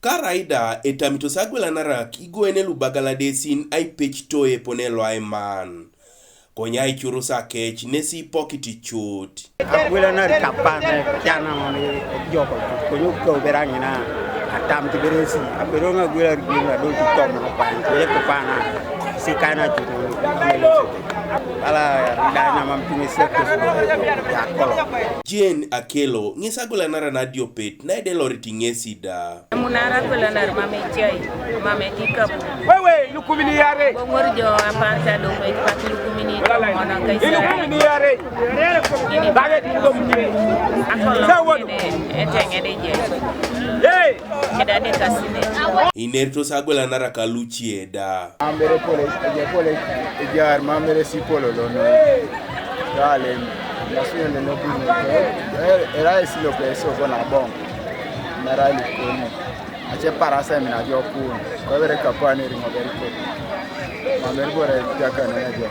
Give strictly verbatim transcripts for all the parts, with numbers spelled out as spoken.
Karaida etamitos agwelanarak igwene lu Bagaladesin aipec toe pone lo aiman. Konye aicurus akec nesi ipokit icut. Agwelanar kapan cana mani joko konyo ko bera ngina atam ti beresi abero nga gwela gwela do ti tom no pan ko ye ko pana si kana cutu. Ala dai na mam tumi se ko ya kolo. Jane Akelo ng'es agwelanaran adiopet na ede lor ti ŋesi da. Emunara kwelanar mame cai, mame ti kapu. Wewe lukumini yare. Bongor jo apar ca dong wek pat lukumini to mono kai. Ilukumini yare. Ini baget ilukumini. Akolo. Sawon. Etenge de je. Hey. Keda de kasine. Inertos agwelanarak alucie da. Ambere pole, je pole, jar mambere si polo lono. Dale. Nasio le no bino. Era esi lo peso bona bong. Nara likoni. Ache parasa mina jo kun. Ko bere kapani ringo bere ko. Mamer bore jaka na jo.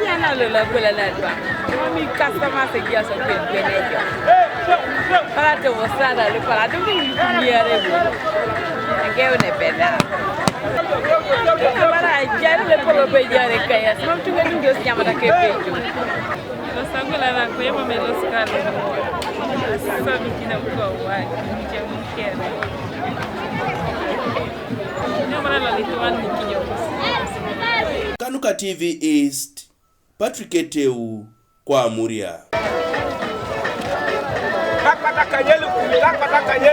Yana lo la bula na ba. Mi customer se gia so pe pe ne jo. Para te wo sala le para te mi ni yare. Ake o ne pena. Para ya le polo pe yare kaya. So tu ke ndio siama ta ke pe jo. Los agwelanarak kwe mame los kalo. Sabi kina kwa wa kini che mukere. Ina mara la lituan ni kinyo. Kanuka T V East, Patrick Eteu, kwa Amuria.